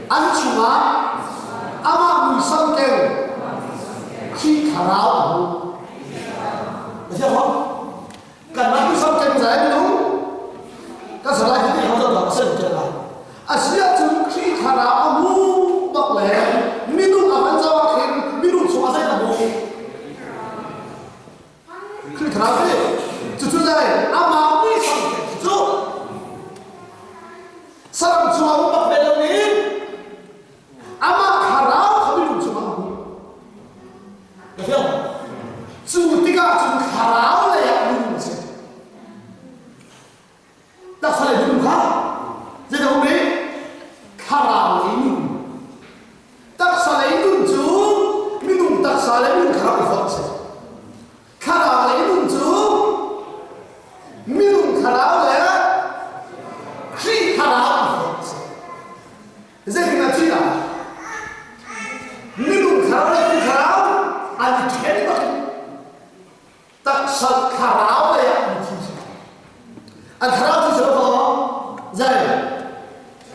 An chungah amah muisam keng Khrih thlarau a hmu. Na thiam maw? Kanmah muisam keng zai minung kan salai hi ti ho dah sen te lai. A si ahcun Khrih thlarau a hmu bak le minung a van zoh ah khin minung chungah zei a hmu? Khrih thlarau si. Cucu zei amah muisam keng cu saram chungah um bak ve lo in amah thlarau kha minung chungah a hmu. Na fiang? Cu tikah cun thlarau lei ah minung a si. Taksa lei minung kha zeidah um rih? Thlarau lei nun. Taksa lei nun cu minung taksa le minung thlarau i fonh a si. Thlarau lei nun cu minung thlarau le Khrih thlarau i fonh a si. Zeitin a thi lai? Minung thlarau le Khrih thlarau an i ṭhen bak in taksa thlarau lei ah an thi si. An thlarau thi si lo zei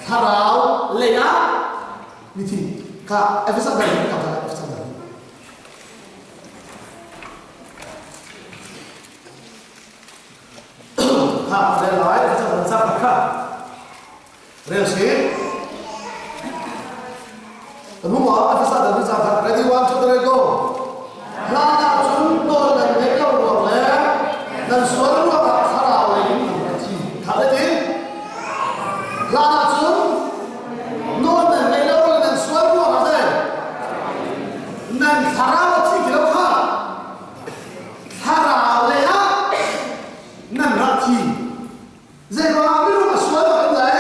thlarau lei ah mithi kha Efesa dal ka Efesa dal Kha rel lai Efesa dal sa kha rel si Kan hmu ah Efesa dal sa kha ready one two three go Hlan ah cun nawl nan ngeih lo ruang le nan sual ruangah thlarau lei in nan rak thi. Kha le ti. Hlan ah cun nawl nan ngeih lo le nan sual ruangah zei nan thlarau a thi ti lo kha thlarau lei ah nan rak thi. Zeiruangah minung a sual bak in le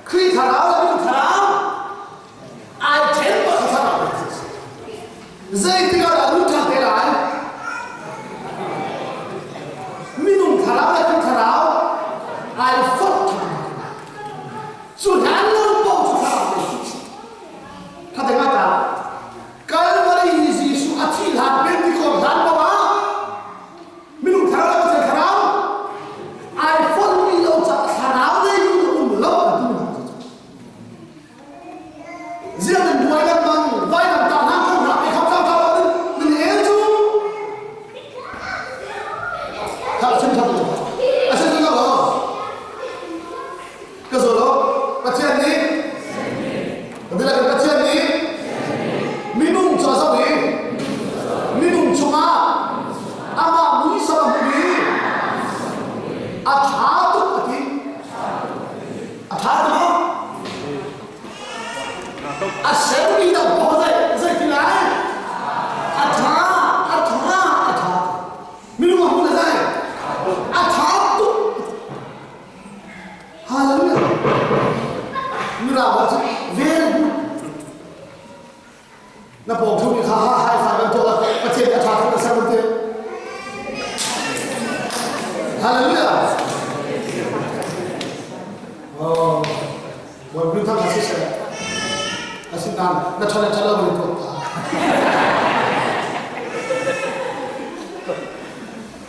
Khrih thlarau le minung thlarau ai ṭhen bak kha thlarau lei a si. Zeitik ah dah nun ṭhan te lai? Minung thlarau le Khrih thlarau ai fonh ṭhan lai. Cu hlan lo paoh cu thlarau lei a si. Kha te ngai ta. Kalvari Jesuh a thih hlan Pentecost hlan paoh ah Minung thlarau le Pathian thlarau ai fonhmi lo caah thlarau lei nun a um lo an ti hna cu. Ziah nan buai lengmang vailam tah hna kho hna pe kham kham kham nan el cu kha chim tham lo a si lo ka zo lo Pathian nih Kan Pathian nih minung cu a zoh i minung chungah amah muisam a hmuh i a ṭha tuk a ti. A ṭha tuk. A sermi dang paoh zei zeiti lai? A ṭha, a ṭha, a ṭha. Minung a hmuh le zei? A ṭha tuk. Hallelujah. Mirang ah cun very good. Na pawng thu nih kha ha hai fa kan tuah Pathian nih a ṭha tuk na ser te. Hallelujah. Oh, Bawi bin thang si seh. Asinain na ṭha le ṭha lo in tuah ta.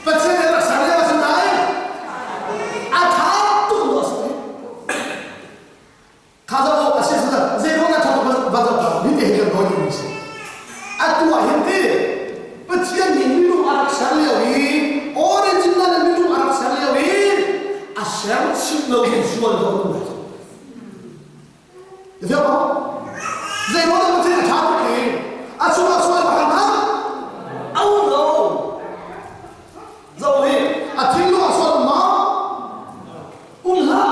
Pathian nih rak ser lio a si nain a ṭha tuk lo a si. Kha zoh awk a si zei ruang a ṭha tuk va zoh hi te hi kan dawi ding a si. Atu ah hin ti Pathian nih minung a rak ser lio i original in minung a rak ser lio i a ser chim lo in sual dawh um lai. Na fiang maw? Zei ruang dah Pathian a ṭha tuk i a chungah sual pakhat hmanh a um lo. Zoh hi a thinlung ah sual um maw? Um hlah.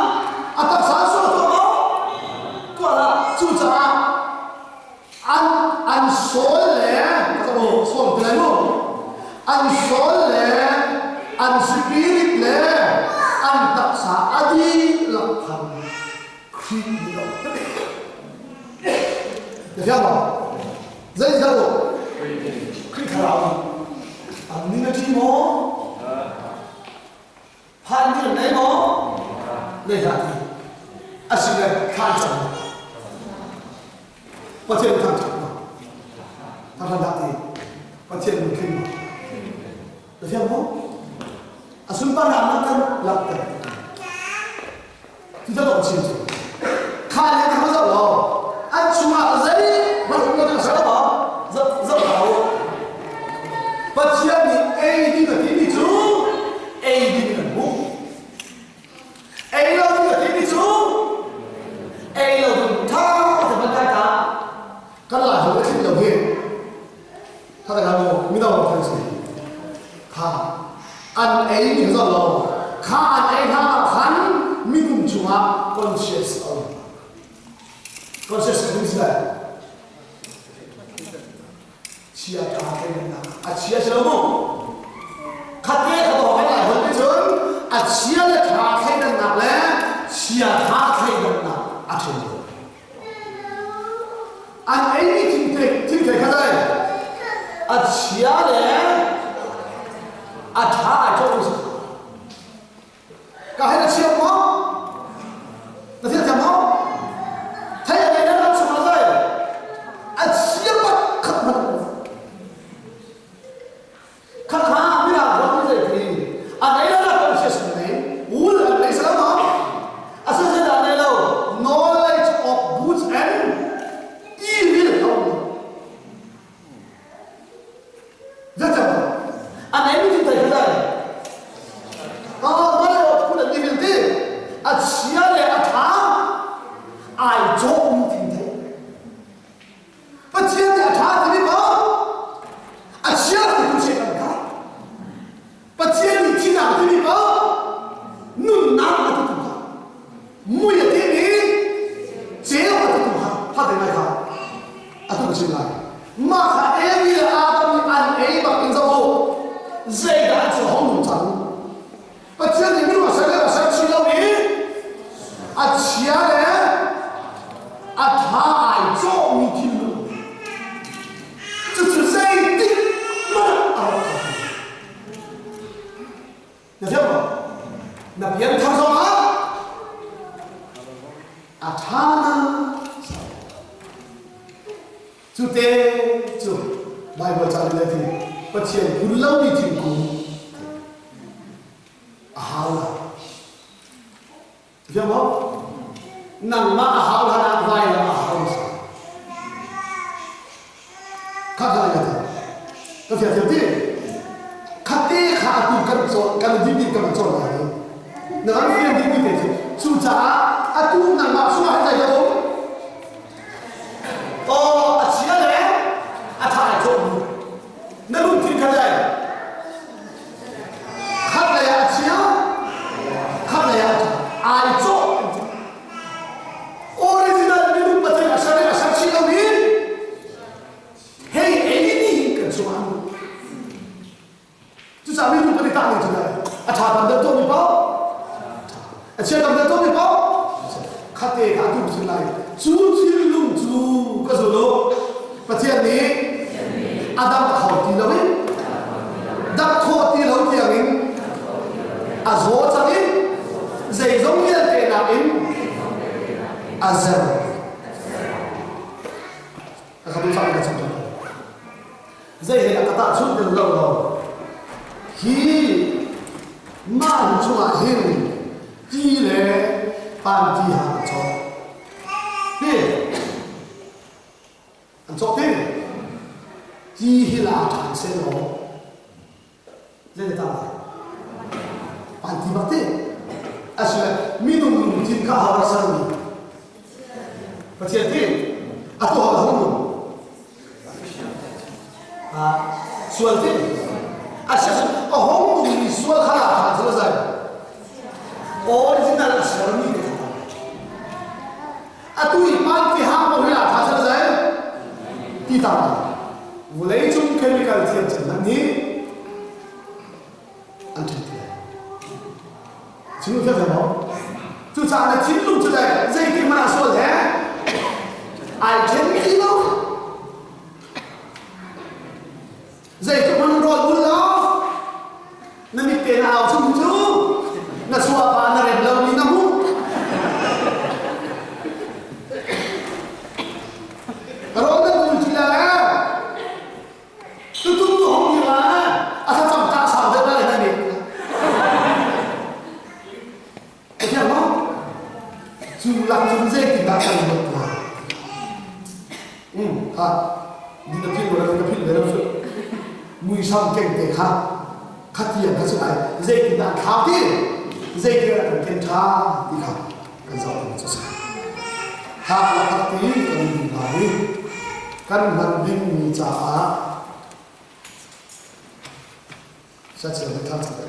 A taksa ah sual tuah maw? Tuah hlah. Cucaah an an soul le soul ti lai mu an soul le an spirit le an taksa a dihlak khan Khrih nih a uk. Na fiang maw? Zei dah uk? Khrih thlarau nih. An ning a ṭi maw? Phan ni an nei maw? Nei hlah ti. A si le thlan cang. Pathian thangṭhat ma? Thangṭhat hlah ti. Pathian lungthin ma? Na fiang maw? A sunparnak na kan langhter. Cu dah chim cu. Kha le kha zoh law. Conscious a um. Conscious a um si lai. Chia ṭha thleidannak a chia si lo mu. Khatte kha dawh kan lai hon cun a chia le ṭha thleidannak le chia ṭha thleidannak a ṭhen lo. An eimi thingthei thingthei kha dai a chia le a ṭha ai cawh si. Ka hei na chiam maw? Na thiam thiam maw? Thei a ngei na ram chung ah dai a chia pakhat hmanh Khakha mirang ruat mi zei ti a nei lo na conscious an nei wool an nei salam ma a sa zei dah nei lo knowledge of goods and evil a um Zeicah a nei mi thil thei kha knowledge of good and evil ti a chia le a ṭha ai cawh mi thil thei Pathian nih a ṭha timi maw a chia ti tu Satan kha Pathian nih thihnak timi maw nunnak a ti tu kha mui a timi ceu a ti tu kha kha te ngai kha a tu ka chim lai mah kha Evi le Adam nih an ei bak in zoh u zeidah an si hong nung cang Pathian nih minung a ser le a ser chin lo i a chia le a ṭha ai cawhmi thinlung cucu zeitik hmanh a rawk kho ti Na thiam maw? Na pianthar zongah a ṭha na Cute cu Baibal ca nih le ti Pathian phun lomi thingkung a hau lai. Thiam maw? Nangmah a hau hlan ah vailam a hau hmasa. Khat lai ka Ka fiang thiam ti? Khatte kha atu kan cawn kan dih dih kan cawn lai. Na kan fiang dih mi te cu cucaah atu nangmah chungah hin zei dah um? Aw a chia le a ṭha ai cawh mu. Na lungthin kha dai. Khat lei ah a chia, khat lei ah a ṭha. Ai cawh. Original minung Pathian a ser i a ser chih lo i hei ei ni hin kan chungah an um. Cucaah minung kan i tah ning cu dai. A ṭha tam deuh tuahmi paoh, a chia tam deuh tuahmi paoh, khate kha a tum chin lai. Cu thinlung cu ka zul u. Pathian nih a dam kho ti lo in dam khawh ti lo tiangin a zaw cang i zeizong vialte nakin a zer. Ka kha tu ka chim Zei he dah ka tahchunh ti lo lo. Hi mah inn chungah hin ti le panti ha an cawk. Ti an cawk ti. Ti hi la ṭhan seh law zei dah tah lai? Panti bak ti. Asile minung lungthin kha a har sermi Pathian ti a tuah a hung nung. Sual ti a si a hong nungmi sual kha la than cu zai original a sermi te kha atu i pan ti hang mo hi la tha cu zai ti ta vulei cung chemical thiam chan hmanh nih an ṭhen ti lai. Chim u maw? Cucaah na thinlung cu dai zeitik hmanh ah sual he ai ṭhen ti lo. Zeitik hmanh rawl ul lo na mit te na au chung cu na chuahpa na rem lo mi na hmuh. Rawl na ul ti la Tutum tu hong ni la a thlacam ta sau deuh lai na nih. Ka thiam maw? Cu lak cun zeitindah kan luat lai? Um, ha, ni na philh lo na philh ve lo su. Muisam keng te kha khatiang kha si lai zeitindah an thlau ti zeitindah kan ken ṭha ti kha kan zoh ding cu si. Hak le hak ti kan ding lai i kan hman dingmi caah siacel nih thang cang.